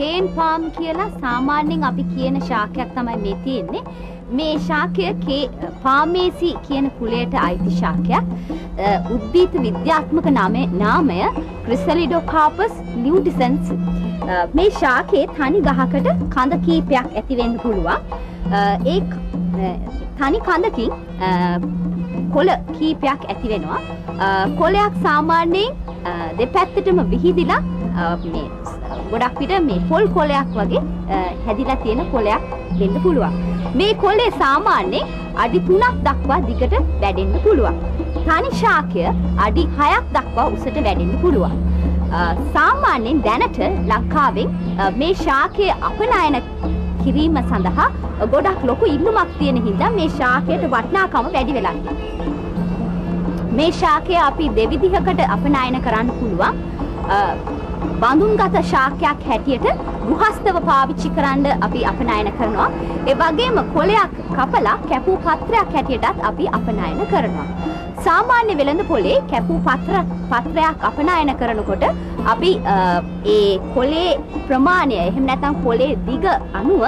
කේන් palm කියලා සාමාන්‍යයෙන් අපි කියන ශාකයක් තමයි මේ තියෙන්නේ. මේ ශාකය පාමේසි කියන කුලයට අයිති ශාකයක්. උද්භිත විද්‍යාත්මක නාමය ක්‍රිසලිඩෝකාපස් ලියුඩිසන්ස්. මේ ශාකයේ තනි ගහකට කඳ කීපයක් ඇති වෙන්න පුළුවන්. ඒ තනි කඳකින් කොළ කීපයක් ඇති වෙනවා. කොළයක් සාමාන්‍යයෙන් දෙපැත්තටම විහිදිලා මේ ගොඩක් විට මේ පොල් කොළයක් වගේ හැදිලා තියෙන කොළයක් වෙන්න පුළුවන්. මේ කොළේ සාමාන්‍යයෙන් අඩි 3ක් දක්වා දිගට වැඩෙන්න පුළුවන්. තනි ශාකය අඩි 6ක් දක්වා උසට වැඩෙන්න පුළුවන්. සාමාන්‍යයෙන් දැනට ලංකාවෙන් මේ ශාකය අපනයන කිරීම සඳහා ගොඩක් ලොකු ඉල්ලුමක් තියෙන හින්දා මේ ශාකයට වටිනාකම වැඩි වෙලා තියෙනවා. මේ ශාකය අපි දෙවිදිහකට අපනයන කරන්න පුළුවන්. බඳුන්ගත ශාකයක් හැටියට ගෘහස්තව පාවිච්චි කරන්න අපි අපනයන කරනවා. ඒ වගේම කොළයක් කපලා කැපූ පත්‍රයක් හැටියටත් අපි අපනයන කරනවා. සාමාන්‍ය වෙළඳ පොලේ කැපූ පත්‍රයක් අපනයන කරනකොට අපි ඒ කොළේ ප්‍රමාණය එහෙම නැත්නම් කොළේ දිග අනුව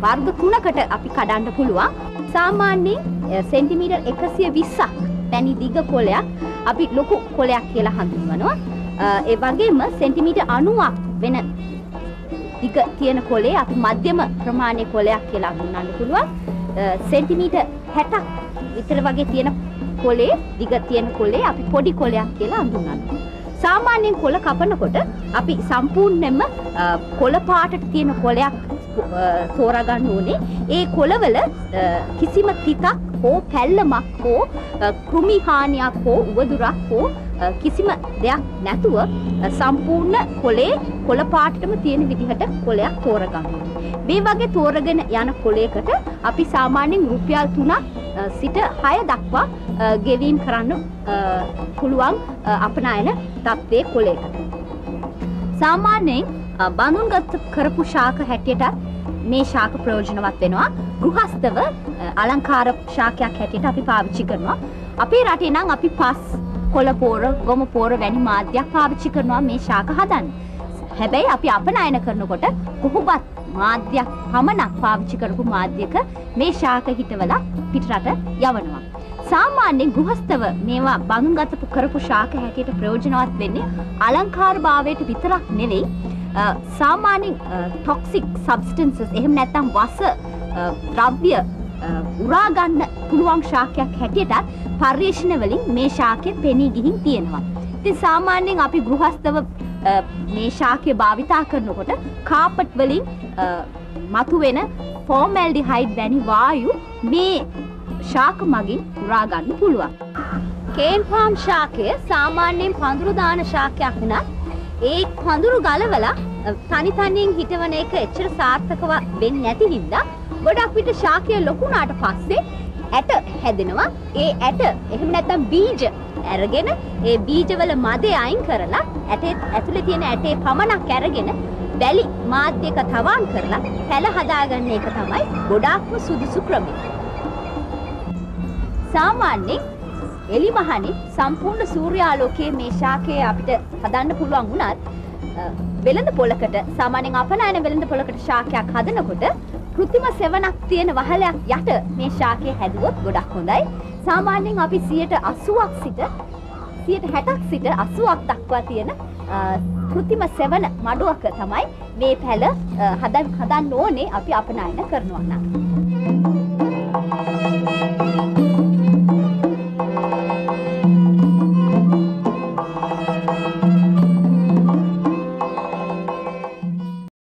වර්ග තුනකට අපි කඩන්න පුළුවන්. සාමාන්‍යයෙන් සෙන්ටිමීටර් 120ක් වැනි දිග කොළයක් අපි ලොකු කොළයක් කියලා හඳුන්වනවා. ඒ වගේම සෙන්ටිමීටර් 90ක් වෙන දිග තියෙන කොළේ අපි මධ්‍යම ප්‍රමාණයේ කොළයක් කියලා හඳුන්වන්න පුළුවන්. සෙන්ටිමීටර් 60ක් විතර වගේ තියෙන කොළේ දිග තියෙන කොළේ අපි පොඩි කොළයක් කියලා හඳුන්වනවා. සාමාන්‍යයෙන් කොළ කපනකොට අපි සම්පූර්ණයෙන්ම කොළ පාටට තියෙන කොළයක් තෝරා ගන්න ඕනේ. ඒ කොළවල කිසිම තිතක් හෝ පැල්ලමක් හෝ කෘමි හානියක් හෝ උවදුරක් හෝ කිසිම දෙයක් නැතුව සම්පූර්ණ කොළේ කොළ පාටටම තියෙන විදිහට කොළයක් තෝරගන්න ඕනේ. මේ වගේ තෝරගෙන යන කොළයකට අපි සාමාන්‍යයෙන් රුපියල් 3ක් සිට 6 දක්වා ගෙවීම් කරන්න පුළුවන් අපනයන තත්ත්වයේ කොළයකට. සාමාන්‍යයෙන් බඳුන්ගත කරපු ශාක හැටියටත් මේ ශාක ප්‍රයෝජනවත් වෙනවා. ගෘහස්තව අලංකාර ශාකයක් හැටියට අපි පාවිච්චි කරනවා. අපේ රටේ නම් අපි පස්, කොළ පොර, ගොම පොර වැනි මාධ්‍යයක් පාවිච්චි කරනවා මේ ශාක හදන්න. හැබැයි අපි අපනයන කරනකොට කොහොමවත් මාධ්‍යයක් පමණක් පාවිච්චි කරපු මාධ්‍යක මේ ශාක හිටවලා පිටරට යවනවා. සාමාන්‍යයෙන් ගෘහස්තව මේවා බඳුන්ගත කරපු ශාක හැටියට ප්‍රයෝජනවත් වෙන්නේ අලංකාර භාවයට විතරක් නෙවෙයි. සාමාන්‍යයෙන් ටොක්සික් සබ්ස්ටන්සස් එහෙම නැත්නම් වස ද්‍රව්‍ය උරා ගන්න පුළුවන් ශාකයක් හැටියටත් පර්යේෂණ වලින් මේ ශාකය පෙනී ගිහින් තියෙනවා. ඉතින් සාමාන්‍යයෙන් අපි ගෘහස්තව මේ ශාකය භාවිතා කරනකොට කාපට් වලින් මතුවෙන ෆෝමැල්ඩිහයිඩ් වැනි වායු මේ ශාක මගින් උරා ගන්න පුළුවන්. කේන් පාම් ශාකය සාමාන්‍යයෙන් පඳුරු දාන ශාකයක් වුණත් ඒ පඳුරු ගලවලා තනි තනියෙන් හිටවන එක එච්චර සාර්ථකව වෙන්නේ නැති හින්දා ගොඩක් විට ශාකය ලොකු වුණාට පස්සේ ඇට හැදෙනවා. ඒ ඇට එහෙම නැත්නම් බීජ අරගෙන ඒ බීජවල මදේ අයින් කරලා ඇටේ ඇතුලේ තියෙන ඇටේ පමණක් අරගෙන වැලි මාධ්‍යක තවන් කරලා පැල හදාගන්න එක තමයි ගොඩාක්ම සුදුසු ක්‍රමය. සාමාන්‍යයෙන් එලිමහනේ සම්පූර්ණ සූර්යාලෝකයේ මේ ශාකය අපිට හදන්න පුළුවන් වුණත් වෙළඳ පොළකට සාමාන්‍යයෙන් අපනයන වෙළඳ පොළකට ශාකයක් හදනකොට කෘත්‍රිම සෙවණක් තියෙන වහලයක් යට මේ ශාකය හැදුවොත් ගොඩක් හොඳයි. සාමාන්‍යයෙන් අපි 80ක් සිට 60ක් සිට 80ක් දක්වා තියෙන කෘත්‍රිම සෙවණ මඩුවක තමයි මේ පැල හදන්න ඕනේ අපි අපනයන කරනවා නම්.